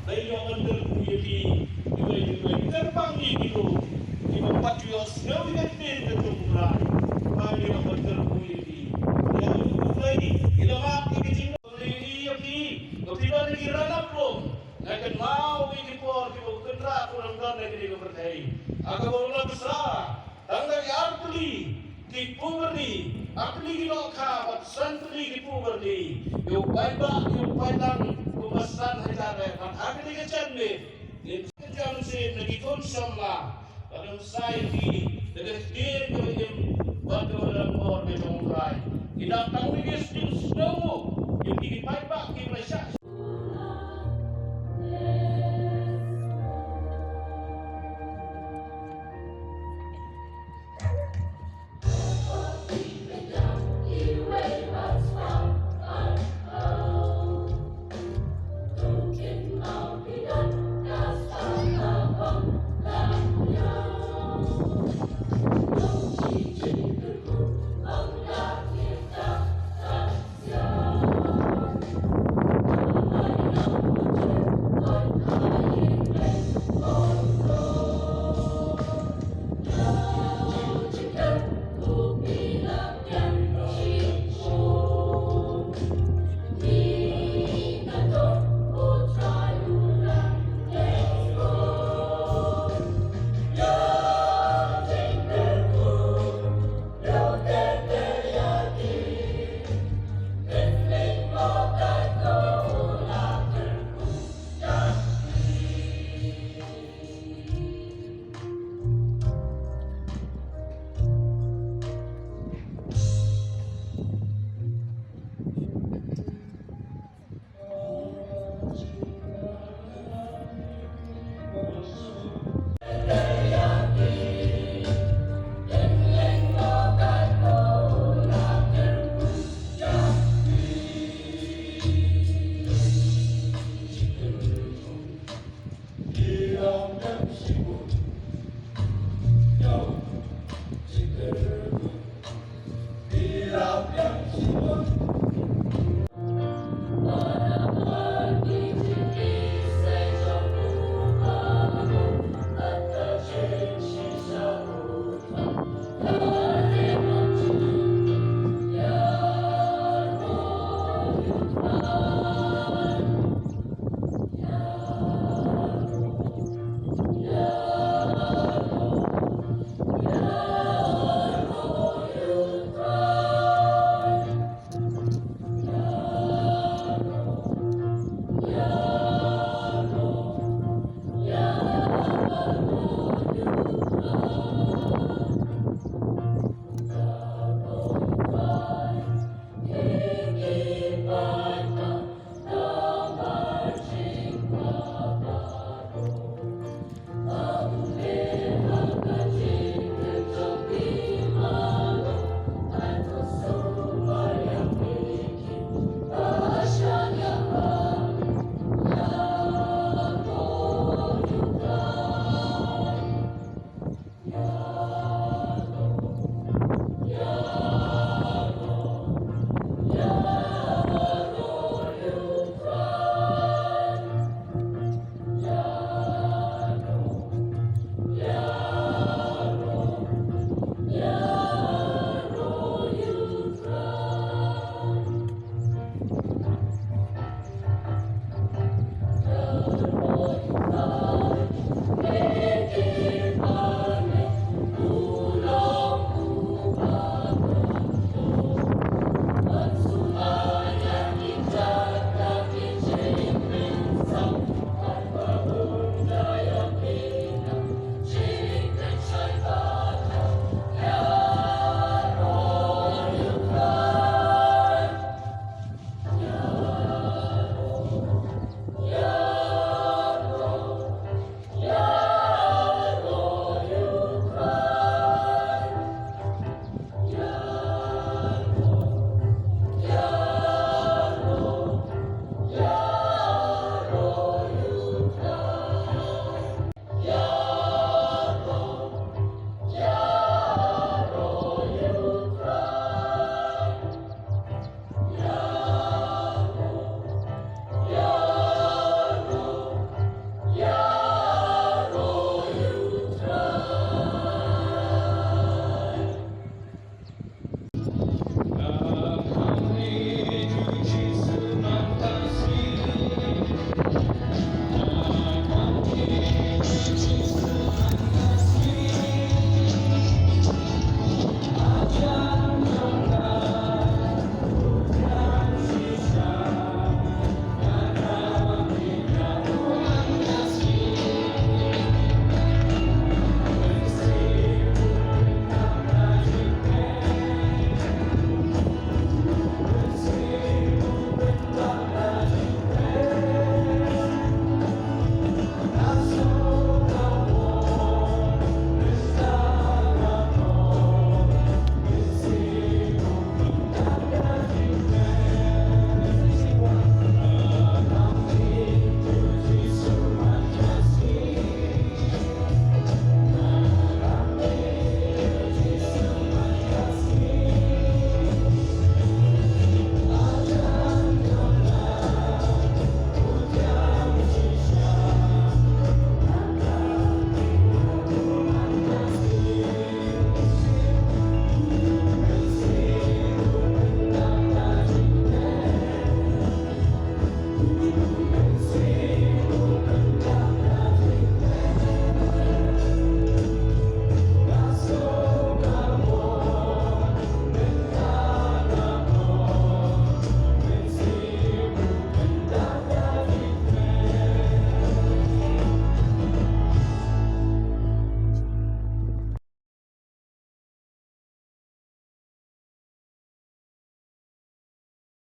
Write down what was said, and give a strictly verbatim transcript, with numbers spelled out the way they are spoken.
Dei ïoh ban kyrkhu ïa phi, kiwei kiwei kyrpang ïa ki ruh kiba pat ïohsngew ïa ka ktien ka jong U Trai. Ba ïoh ban kyrkhu ïa phi. Ïa U Trai, ïa la map ïa ka jingdon ïa phi, ba phi don ïa ki ranap lum. Nga kynmaw ïa ki por kiba u Kynrad u dang don ha kane ka pyrthei. Ha kaba u la bsa, tang da ki ar tylli ki puberty, ar tylli ki dohkha bad san tylli ki puberty. Ïa u paidbah, ïa u paidlang kumba san hajar eh, bad ha kane ka janmiet ngin sa kynjam sien na ki khun samla. Bad ym sai ki da ka ktien kaba im bad kaba donbor ka jong U Trai. Ki dang tang da ki